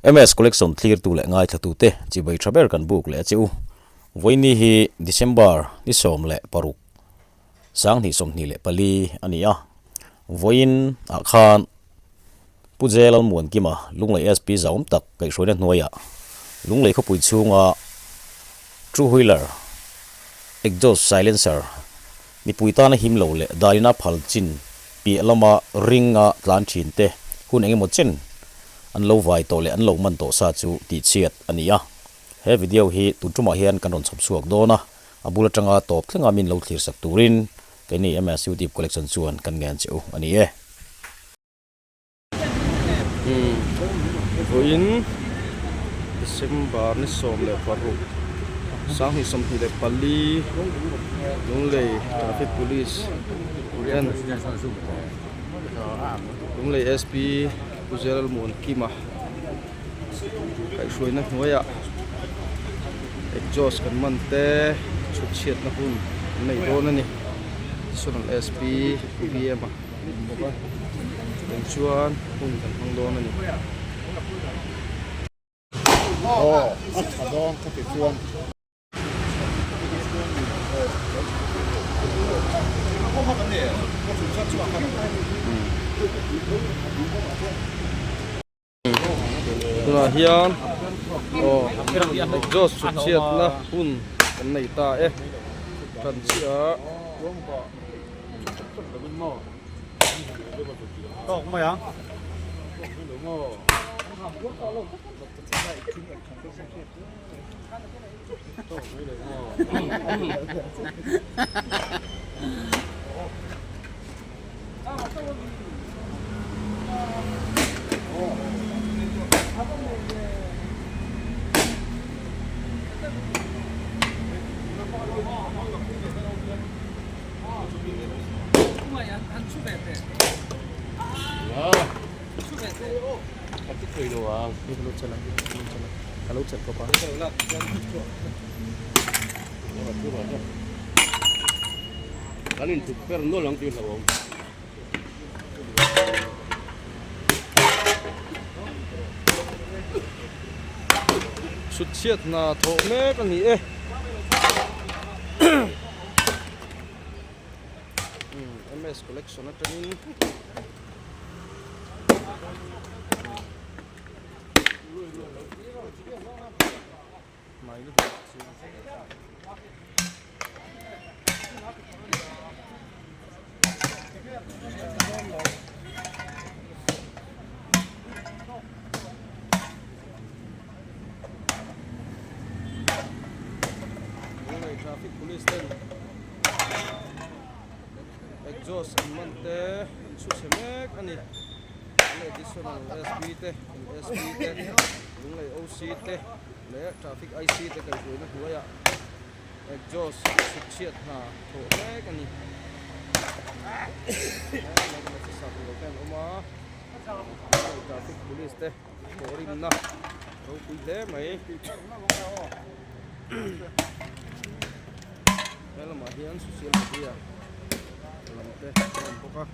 MS Collection thlirtu leh ngaithlatute chibai tha ber kan buk leh a che u. Vawiini hi December ni 16, 2024 a ni a. Vawiin ah khan Pu J Lalmuankima Lunglei SP zauhawm tak kaihhruaina hnuaiah Lunglei khawpui chhunga Two Wheeler Exhaust Silencer Mipui tana him lo leh daina phal chin piah lama ringa tlan thin te hun eng emaw chen an lo vai tawh leh an lo man tawh sa chu tihchhiat a ni a. He video hi tun tumah hian kan rawn chhawp chhuak dawn a, a bul atanga tawp thlenga min lo thlir sak turin keini MS YouTube Collection chuan kan ngen che u a ni e. Vawiin December ni 16 2024 Lunglei Traffic Police ten Lunglei SP Pu Zelmuankima kaihhruaina hnuaiah exhaust kan man te chhutchhiatna hun an nei dawn a ni Additional SP Pu B_M a. Bawk a eng chuan hun kan hmang dawn a ni. Aw a tha dawn ka ti chuan. Tunah hian aw exhaust chhut chhiatna hun kan nei ta e tan chiah Kan inthup ber nual ang tih hlauhawm. Chhut chhiat hna thawh mek a ni e. MS collection atangin Traffic police ten exhaust an man te an chhu chhe mek a ni additional SP te SP te Lunglei OC te leh traffic IC te kaihhruaina hnuaiah exhaust chhut chhiat hna thawh mek a ni. Te an awm a, traffic police te thawhrimna ropui hle mai. He lamah hian social media lam te a awm bawk a.